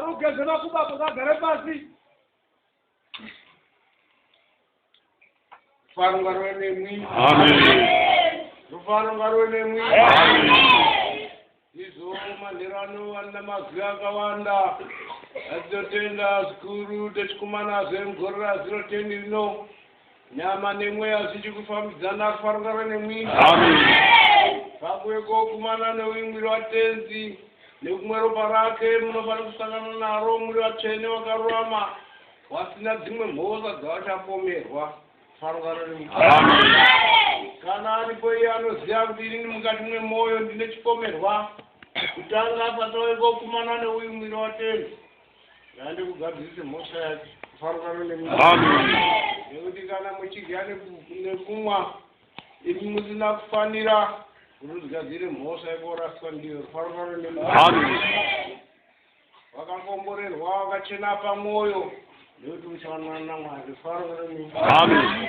Ugeze makumbo apo ngagare pasi. Rufaro ngaruve nemwi. Amen. Rufaro ngaruve nemwi. Amen. Izvo manheru ano anina mazwi akawanda. Atinotenda zvikuru techikumanazve mugore raziro teni rino. Nyama nemweya zvichi kufambidzana rufaro ngaruve nemwi. Amen. Pakuve kokumana neuyu mwiri waTenzi nekumwe ropa rake munofanira kusangana naro muri vatsvene vakarurama vasina dzimwe mhosva dzavachapomerwa. Farungano nemwi. Amen. Kana aripo iye anoziva kuti inini mukati mwemwoyo ndine chipomerwa, kutanga asati auye kokumana neuyu mwiri waTenzi, ngaende kugadzirise mhosva yake. Farungano nemwi. Amen. Nekuti kana muchidya nekumwa imi musina kufanira kuti muzigadzire mhosva yekoraswa ndiyo. Rufaro nemwi. Amen. Wakakomborerwa wakachena pamwoyo nekuti uchaonana naMwari. Rufaro nemwi. Amen.